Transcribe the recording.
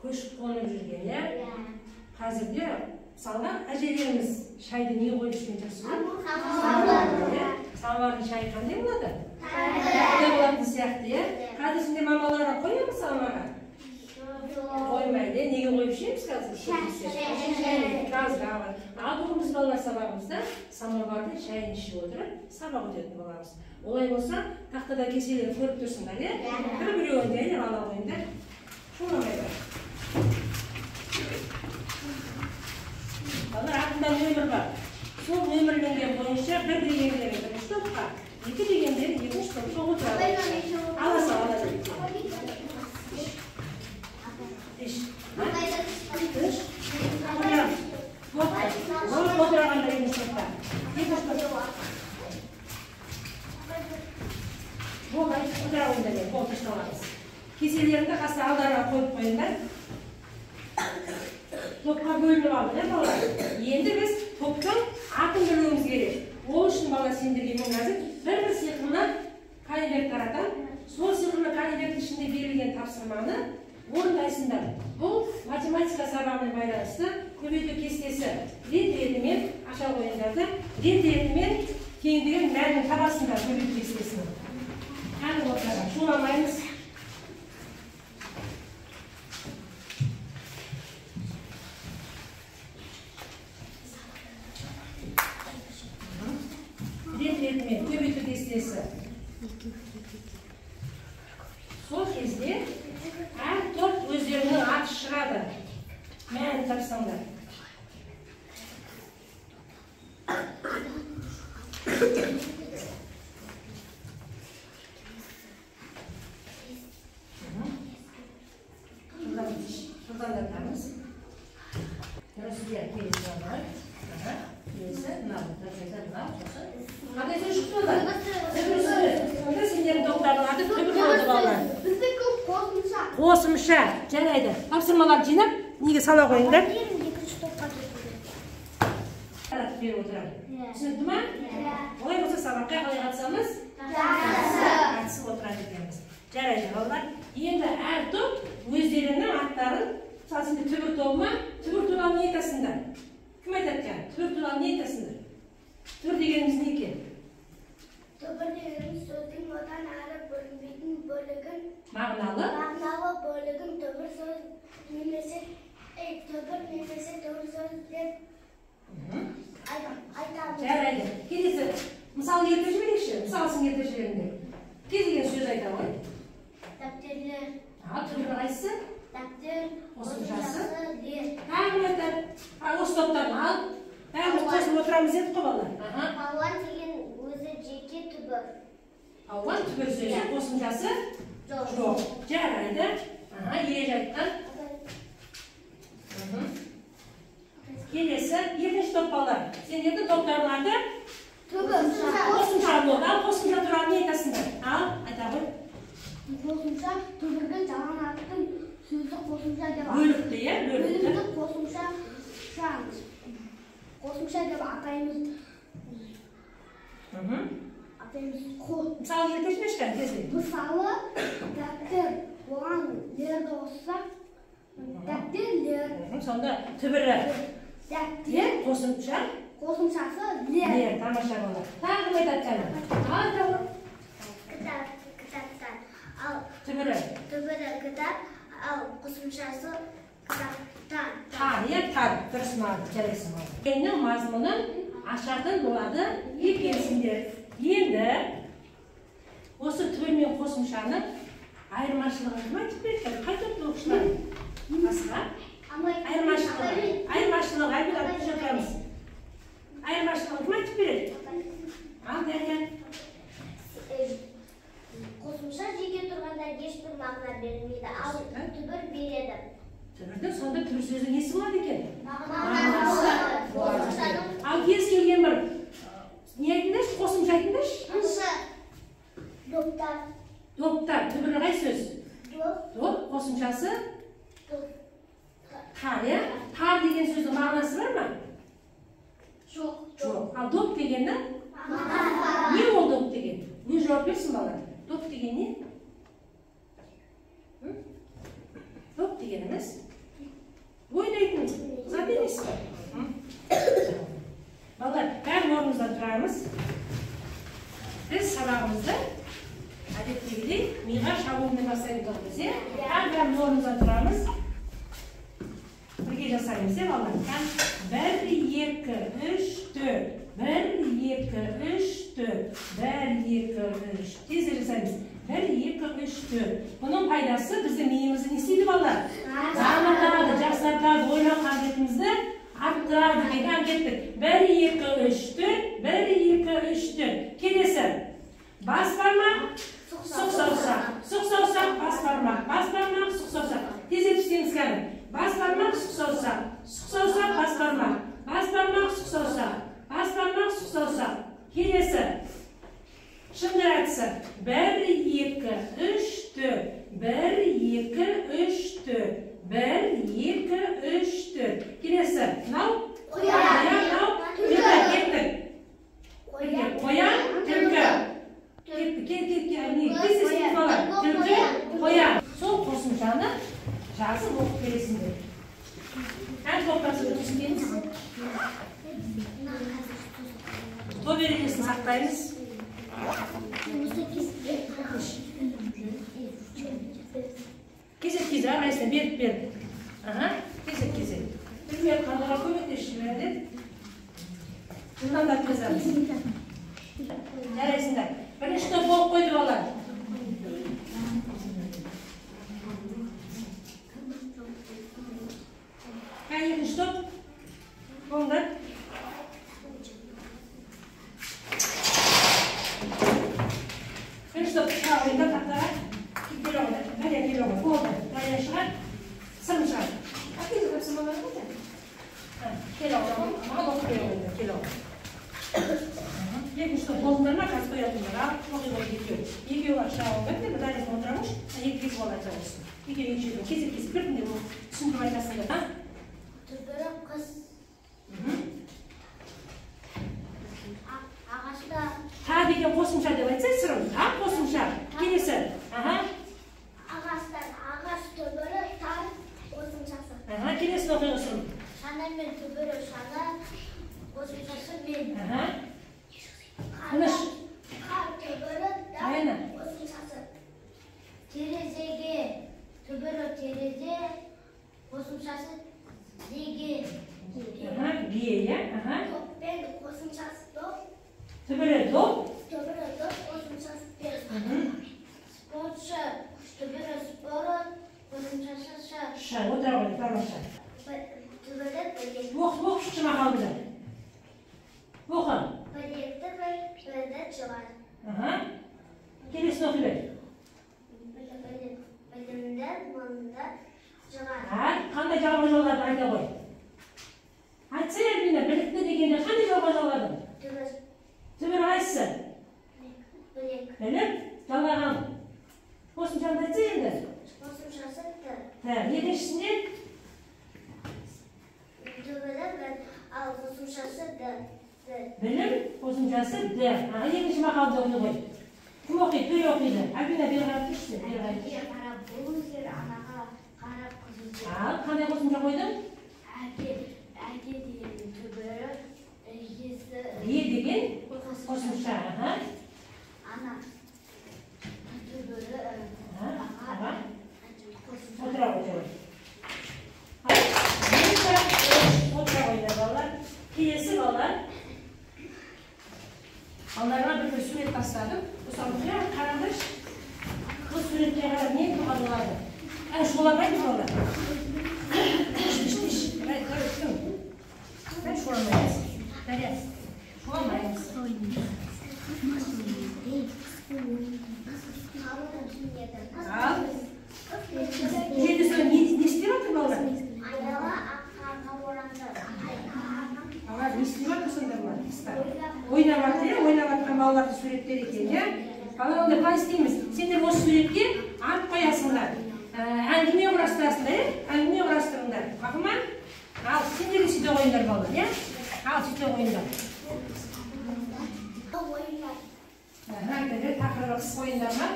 Көшіп қонып жүрген, иә? Қазірде мысалға әжелеріміз шайды не қойып ішкен жақсы көреді? Самовар. Самовардың шайы қандай болады? Тәтті болатын сияқты, иә? Қазір сендер мамаларың қоя ма самоварға? Қоймайды, неге қойып ішеміз қазір? Қазір. Ал бүгін біз балалар сабағымызда самовардың шайын ішіп отырып сабақ өтетін боламыз. Олай болса, тақтада кеселерді көріп тұрсыңдар, иә? Бір-біреуін жайлап ала қойыңдар. Шуламайдар. Балалар, артында нөмір бар. Сол нөмірленген бойынша бір дегендері бірінші топқа, екі дегендері екінші топқа отырады. Ала сал, ала сал. Үш. Үш. Отырғандар екінші топқа. Екінші топқа. Бол, отыра қойыңдар, бол, тышқаламыз. Кеселеріңді қасына алдарына қойып қойыңдар. Топқа бөлініп алдық, иә, балалар? Енді біз топтың атын білуіміз керек. Ол үшін бала сендерге мен қазір бір-бір сиқырлы конверт таратамын. Сол сиқырлы конверттің ішінде берілген тапсырманы орындайсыңдар. Бұл математика сабағына байланысты көбейту кестесі. Рет-ретімен аша қойыңдар да, рет-ретімен теңдігін мәнін табасыңдар көбейту кестесінің. Қане отыра, шуламаймыз. Рет-ретімен көбейту кестесі. Сол кезде әр топ өздерінің аты шығады. Мәнін тапсаңдар. Жылдамдатамыз. Дұрыс, иә, келесі мынау. Келесі мынау. Мынау, сосын. Қандай сөз шықты онда? Түбір сөз. Сонда сендердің топтарың аты түбір болды, балалар. Біздікі қосымша. Қосымша. Жарайды. Тапсырмаларды жинап, неге сала қойыңдар? Екінші топқа кету керек. Таратып беріп отырамын. Түсінікті ма? Олай болса сабаққа қалай қатысамыз? Жақсы. Қатысып отырады екенбіз. Жарайды, балалар. Енді әр топ өздерінің аттарын, мысалы сендер түбір тобы ма? Түбір туралы не айтасыңдар? Кім айтады екен? Түбір туралы не айтасыңдар? Түбір дегеніміз не екен? Түбір дегеніміз сөздің одан әрі бөлінбейтін бөлігін, мағыналы бөлігін түбір сөз немесе түбір немесе түбір сөз деп айтамыз. Жарайды. Келесі мысал келтіріп жіберейікші. Мысалсын келтіріп жіберіңдер. Кез келген сөз айта ғой. Дәптерлер. Түбір қайсысы? Дәптер. Қосымшасы. Лер. Тағы кім айтады? Осы топтан ал. Бәріміз қосылып отырамыз дедік қой, балалар. Палуан деген өзі жеке түбір. Палуан түбір сөзі, қосымшасы жоқ. Жарайды. Ереже айтқан. Келесі екінші топ, балалар. Сендердің топтарың аты түбір. Қосымша болды. Ал қосымша туралы не айтасыңдар? Ал, айта ғой. Қосымша түбірге жалған аттың сөзі қосымша деп бөлікті, иә, бөлікті. Бөлікті қосымша деп атаймыз. Атаймыз. Мысал келтірші кәне, тезірек. Мысалы, дәптер, оған лерді қоссақ, дәптерлер. Сонда түбірі дәптер, қосымша, қосымшасы лер. Лер, тамаша болды. Тағы кім айтады кәне? Ал, тағы. Кітап, кітаптар. Ал түбірі. Түбірі кітап, ал қосымшасы кітаптар. Тар, иә, тар. Дұрыс маған, жарайсың. Өлеңнің мазмұнын ашатын болады екенсіңдер. Енді осы түбір мен қосымшаның айырмашылығын кім айтып береді? Қай топтың оқушылары? Басқа? Айырмашылығы. Айырмашылығы, айтып жатамыз. Айырмашылығын кім айтып береді? Ал, Дария. Қосымша жеке тұрғанда ешбір мағына берілмейді, ал түбір береді. Түбірдің сонда түбір сөзі несі болады екен? Мағынасы болады. Ал кез келген бір не айтыңдаршы, қосымша айтыңдаршы? Доптар. Доптар. Түбірі қай сөз? Доп. Доп, қосымшасы? Доп. Тар, иә? Тар деген сөздің мағынасы бар ма? Жоқ. Жоқ. Ал доп дегеннің? Мағынасы. Не ол доп деген? Не жауап берсін балалар? Доп деген не? Доп дегеніміз отырамыз. Біз сабағымызды әдеттегідей миға шабуылмен бастаймыз, иә? Әрбіріміз орнымыздан тұрамыз. Бірге жасаймыз, иә, балалар? 1, 2, 3, 4. 1, 2, 3, 4. 1, 2, 3. Тез жасаймыз. 1, 2, 3, 4. Бұның пайдасы біздің миымызды не істейді, балалар? Дамытады, жақсартады, ойлау қабілетімізді арттырады екен. Кеттік. 1, 2, 3, 4. 1, 2, 3, 4. Келесі. Бас бармақ, сұқ саусақ. Сұқ саусақ, бас бармақ. Бас бармақ, сұқ саусақ. Тездетіп істейміз кәні. Бас бармақ, сұқ саусақ. Сұқ саусақ, бас бармақ. Бас бармақ, сұқ саусақ. Бас бармақ, сұқ саусақ. Келесі. Шыңғыр әдісі. 1, 2, 3, 4. 1, 2, 3, 4. 1, 2, 3, 4. Келесі. Мынау? Қоян. Мынау? Түлкі. Кеттік. Қоян, түлкі. Түлкі, қоян. Сол қосымшаны жазып оқып келесіңдер. Ән топтасып түсінеміз. Топ ережесін сақтаймыз. Кезек-кезек әрқайсысына беріп беріп. Кезек-кезек. Білмей қалғанға көмектесіп жіберіңдер. Жылдамдатып жазамыз. Жарайсыңдар. Бірінші топ болып қойды балалар. Екінші топ. Болыңдар. Бірінші топ шыға қойыңдар тақтаға. Келе қойыңдар. Дария келе қой. Болды. Дария шығар. Сырым шығар. Әкелі тапсырмалар ғой. Келе қой. Маған оқып бере қойыңдар. Келе қой. Екінші топ болдыңдар ма? Қазір қоятындар. Ал, оқи қой екеуі. Екеуі шыға қойыңдар. Бір Дариясын отырамыз. Екі бала айта қойсын. Екеуі екі жерден кезек-кезек бірден түсіндіріп айтасыңдар. Түбірі қыз. Ағашта. Та деген қосымша деп айтсай, Сырым. Та қосымша. Келесі. Ағаштан ағаш түбірі тар қосымшасы. Келесін оқиға, Сырым. Шана мен түбірі шана қосымшасы мен. Тыныш. Қар түбірі дар қосымшасы. Терезеге түбірі терезе қосымшасы деге. Ге, иә? Топпен қосымшасы топ. Түбірі доп. Түбірі доп қосымшасы пен. Спортшы түбірі споры қосымшасы шы. Шы, отыра ғой, тамаша. Түбірі білек. Оқы шықшы мақалды. Оқы. Білекті білді шығар. Келесін оқи бер. Білімді мыңды шығар. Қандай жалға жалғады айта ғой. Айтса, Альбина, білікті дегенде қандай жалға жалғадың? Түбір. Түбір қайсысы? Білек. Білік жалғаған. Қосымшаны айтса енді? Қосымшасы т. Т. Екіншісінде? Түбірі бір, ал қосымшасы д. Білім қосымшасы д. Екінші мақалды оқи ғой. Кім оқиды? Төре оқиды. Альбина, бері қарап тұршы. Бері қарап. Әкеге қарап ұл өсер, анаға қарап қыз өсер. Ал, қандай қосымша қойдың? Әке, әке деген түбірі, есі. Е деген қосымша. Ана түбірі, аға қосымша. Отыра ғой. 2, 3, отыра қойыңдар балалар. Келесі балалар. Алдарына бір сурет тастадым. Осыған мұқият қараңдаршы. Бұл суретке қарап не айтуға болады? Шуламайды балалар. Шуламаймыз. Дария, шуламаймыз. Ал, жерде сол не істеп жатыр балалар? Аяла ақ қарға оранды. Балалар не істеп жатыр сонда бұлар? Ойнап жатыр, иә? Ойнап жатқан балалардың суреттері екен, иә? Балалар, онда қалай істейміз? Сендер осы суретке ат қоясыңдар. Әңгіме құрастырасыңдар, иә? Әңгіме құрастырыңдар. Мақұл ма? Ал, сендер де сөйте қойыңдар, балалар, иә? Ал, сөйте қойыңдар. Ойындар. Тақырыбы қысқы ойындар ма?